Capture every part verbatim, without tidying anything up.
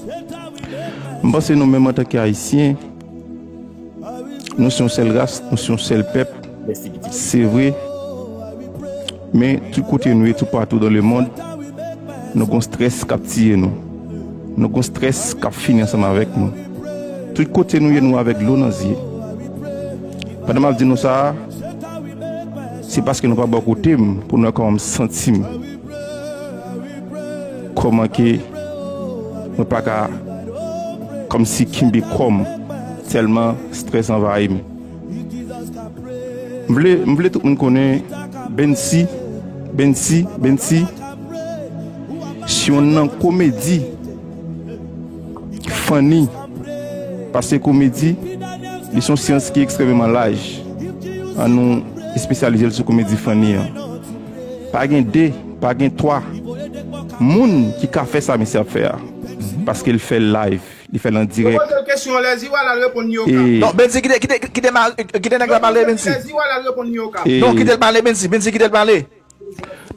M panse nou menm antanke Ayisyen, nou se yon sèl ras, nou se yon sèl pèp. Se vre, men tout kote nou ye, toupatou dans le monde, nou gon strès k ap tiye nou. Nou gon strès k ap fini ansanm avèk nou. Tout kote nou ye, nou avèk dlo nan zye. Pandan m ap di nou sa, se paske nou pa bò kote m pou nou wè kòman m santi m. Kòman ke mwen pa ka kòmsi kenbe kò m, tèlman strès anvayi m. M vle, m vle tout moun konnen Bensi, Bensi, Bensi, se yon nan komedi Fanny. Paske komedi, li se yon syans ki ekstrèmeman laj. Ann nou espesyalize l sou komedi Fanny an. Pa gen de, pa gen twa moun ki ka fè sa misye ap fè a. Paske l fè l live, li fè l an Yo dirèk. Poze l kesyon, lè Ziwa la reponn yo ka. E Non, Bensi, kite, kite, kite, ma- kite nèg la pale, Bensi. Lè Ziwa la reponn yo ka. E Non, kite l pale, Bensi. Bensi, kite l pale.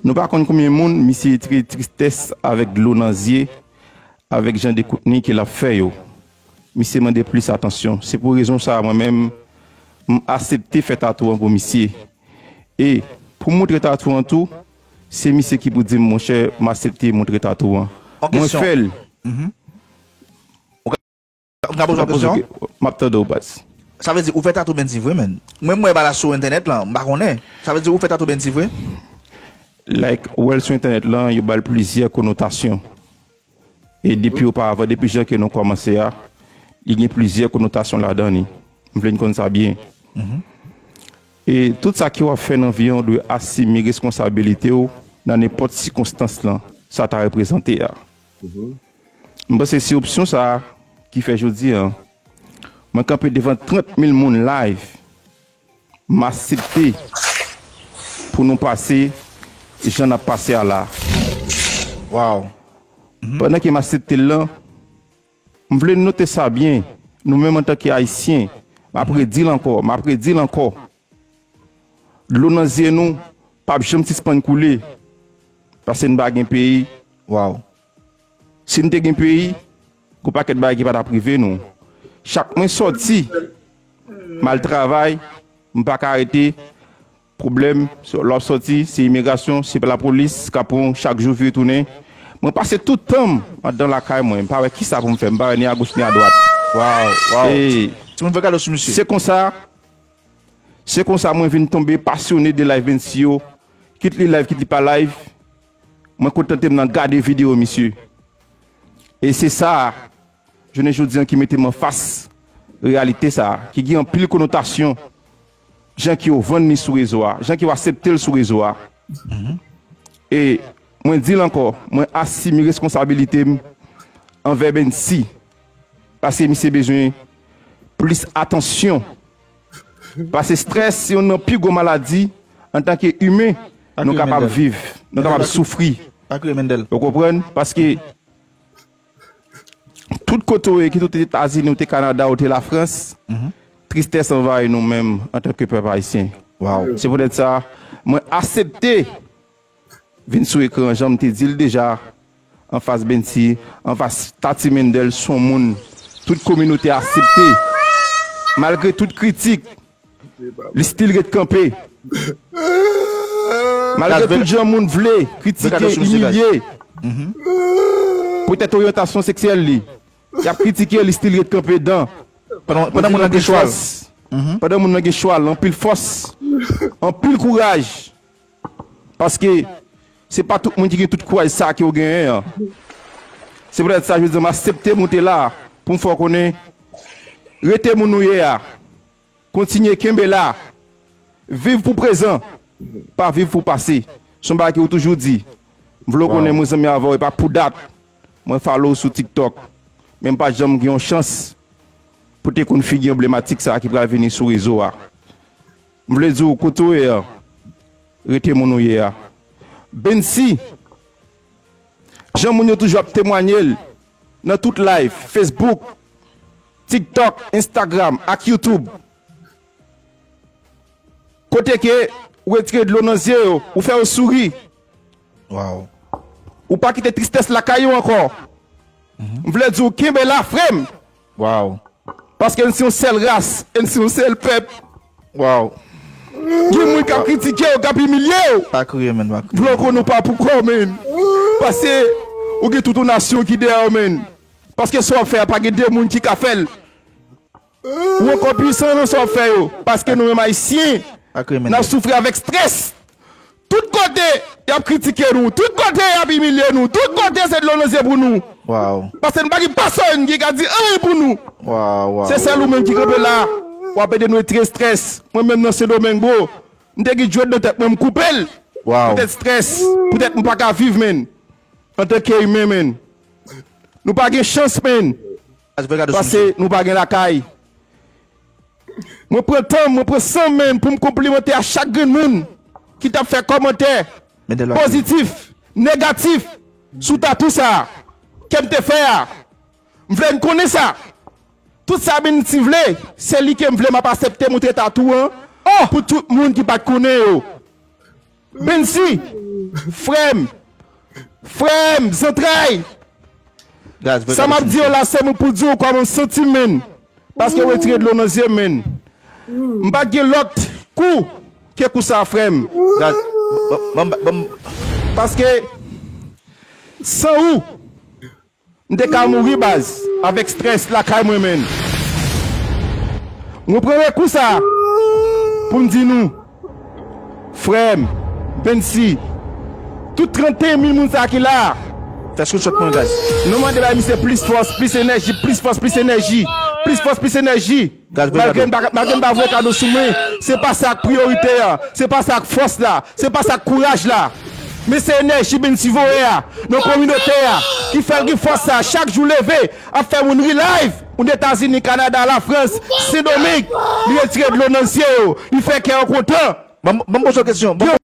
Nou pa konn konbyen moun misye tire tristès avèk dlo nan zye, avèk jan de kontni ke l ap fè yo. Misye mande plis atansyon. Se pou rezon sa a, mwen menm, m aksepte fè tatou an pou misye. E pou montre tatou an tou, se misye ki pou di m, monchè, m aksepte montre tatou an. Mwen fè l. Ou ka poze yon kesyon? M ap tande w, baz. Sa vle di ou fè tatou Bensi vre, menn. Mwen, m wè bagay la sou entènèt lan, m pa konnen. Sa vle di ou fè tatou Bensi vre? Like, ou wè l sou entènèt lan, yo ba l plizyè konotasyon. E depi oparavan, depi jan ke nou kòmanse a, li gen plizyè konotasyon ladan li. M vle n konn sa byen. E tout sa ke w ap fè nan vi an, w dwe asime responsabilite w nan nenpòt sikonstans lan sa ta reprezante a. M panse se opsyon sa a ki fè jodi a, mwen kanpe devan trant mil moun live, m aksepte pou nou pase jan n ap pase a la. Wow. Pandan ke m aksepte l lan, m vle n note sa byen, nou menm antanke Ayisyen, m ap redi l ankò, m ap redi l ankò. Dlo nan zye nou p ap janm sispann koule, paske n pa gen peyi. Wow. Si n te gen peyi, gon pakèt bagay ki pa t ap rive nou. Chak mwen sòti, m al travay, m pa ka rete. Pwoblèm, lè w ap sòti, se imigrasyon, se lapolis k ap pran w chak jou vire tounen. Mwen pase tout tan m anndan lakay mwen, m pa wè kisa pou m fè, m pa wè ni agoch ni adwat. Wow, wow. E Timoun fè kado sou misye. Se konsa, se konsa mwen vin tonbe pasyone de live Bensi yo. Kit li live, kit li pa live, mwen kontante m nan gade videyo misye. E se sa, jounen jodi an, ki mete m anfas reyalite sa, ki gen anpil konotasyon, jan ke yo vann li sou rezo a, jan ke yo aksepte l sou rezo a. E mwen di l ankò, mwen asime responsabilite m anvè Bensi, paske misye bezwen plis atansyon. Paske strès se youn nan pi gwo maladi antanke imen nou kapab viv, nou kapab soufri. Pa kriye, Mendel. Ou konprann? Paske tout kote w ye, kit ou te Etazini, ou te Kanada, ou te Lafrans, tristès anvayi nou menm antanke pèp ayisyen. Wow. Se poutèt sa, mwen aksepte vin sou ekran, jan m te di l deja, anfas Bensi, anfas Tati Mendel, s on moun tout kominote a aksepte. Malgre tout kritik, li still ret kanpe. Malgre tout jan moun vle kritike, imilye, poutèt oryantasyon seksyèl li, y ap kritike, li still ret kanpe dan. Pandan moun nan gen chwa l. Pandan moun nan gen chwa l, anpil fòs, anpil kouraj. Paske se pa tout moun ki gen tout kouraj sa ke w genyen an. Se poutèt sa, jodi a, m aksepte moute la pou m fè w konnen, rete moun ou ye a. Kontinye kenbe la. Viv pou prezan, pa viv pou pase. Se yon bagay ke w toujou di. M vle w konnen mwen zanmi avè w, e pa pou dat. Mwen follow w sou TikTok. Men m pa t janm gen yon chans pou te konn figi anblematik sa a ki pral vini sou rezo a. M vle di w, kote w ye a, rete moun ou ye a. Bensi, jan moun yo toujou ap temwanye l nan tout live, Facebook, TikTok, Instagram ak YouTube. Kote ke ou retire dlo nan zye yo, ou fè yo souri. Wow. Ou pa kite tristès lakay ou ankò. M vle di w kenbe la, frè m. Waw. Paske n se yon sèl ras, e n se yon sèl pèp. Waw. Gen moun k ap kritike w, k ap imilye w. Pa kriye, menn, pa kriye. Blanco, nou pa pou kò w, menn. Paske ou gen tout yon nasyon ki dèyè w, menn. Paske sa w ap fè a, pa gen de moun ki ka fè l. Ou ankò pwisan nan sa w ap fè yo. Paske nou menm Ayisyen, n ap soufri avèk strès. Tout kote, y ap kritike nou. Tout kote, y ap imilye nou. Tout kote, se dlo nan zye pou nou. Paske n pa gen pèsonn ki ka di anyen pou nou. Se sèl ou menm ki kanpe la. W ap ede nou retire strès. Mwen menm nan Sendomeng, bro, m te gen djwèt nan tèt mwen, m koupe l. Poutèt strès, poutèt m pa ka viv, menn. Antanke imen, menn. Nou pa gen chans, menn. Paske nou pa gen lakay. Mwen pran tan m, mwen pran san m, menn, pou m konplimante a chak grenn moun ki t ap fè kòmantè pozitif, negatif, sou tatou sa a ke m te fè a. M vle n konnen sa. Tout sa Bensi vle, se li ke m vle m ap aksepte montre tatou an pou tout moun ki pa t konnen yo. Bensi, frè m, frè m, zantray. Sa m ap di yo la, se mwen pou di w kòman m santi m, menn. Paske w retire dlo nan zye m, menn. M pa t gen lòt kou ke kou sa, frè m. Paske san ou, m te ka mouri, baz, avèk strès lakay mwen, menn. Mwen pran rekou sa pou m di nou, frè m, Bensi, tout trannteyen mil moun sa ki la a, fè screenshot mwen, guys. Nou mande bay misye plis fòs, plis enèji, plis fòs, plis enèji, plis fòs, plis enèji. Malgre m pa, malgre m pa voye kado sou mwen, se pa sa k priyorite a, se pa sa k fòs la, se pa sa k kouraj la. Men se enèji Bensi voye a nan kominote a ki fè l gen fòs sa a. Chak jou leve, ap fè moun relive. Ozetazini, Kanada, Lafrans, Sendomeng, li retire dlo nan zye yo, li fè kè yo kontan. Ban m, ban m poze w kesyon. Ban m